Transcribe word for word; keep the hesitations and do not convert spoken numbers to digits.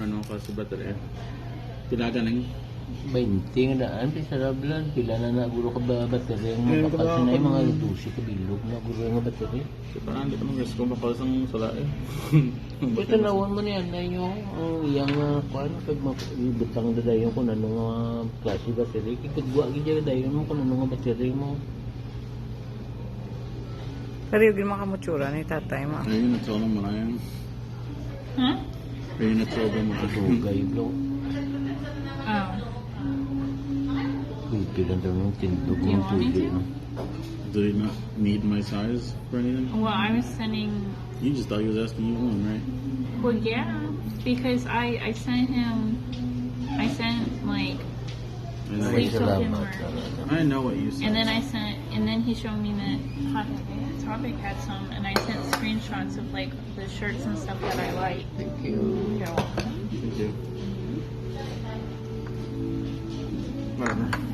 Ano ka sa battery? Pila ka nang? Bainte nga daan, pila sa Rablan, pila na na guro ka ba battery ang Ngayon ko mabakal ba sa na yung mga ako dose ka bilog na guro nga battery. Sa parang hindi ka mag-risk kung bakal sang sala eh. Ito nawon mo niya na yung ang iyang uh, kwan, pag ibutang na dayon kung ano nga klase battery, kikagwa gid dayon mo kung ano nga battery mo. Pero yung ginamakamutsura ni tatay mo. Are you gonna tell them what I am? Huh? Are you gonna tell them what I am? Dugay, bro. Oh. Pwede lang daw yung tindog You ng want me tubig, to? No? Do they not need my size for anything? Well, I was sending. You just thought he was asking you one, right? Well, yeah, because I I sent him. I sent like And Sleep then, with him Salamat. or- Salamat. I know what you said. And then I sent, and then he showed me that Topic, Topic had some, and I sent screenshots of like the shirts and stuff that I like. Thank you. You're welcome. Thank you. Whatever.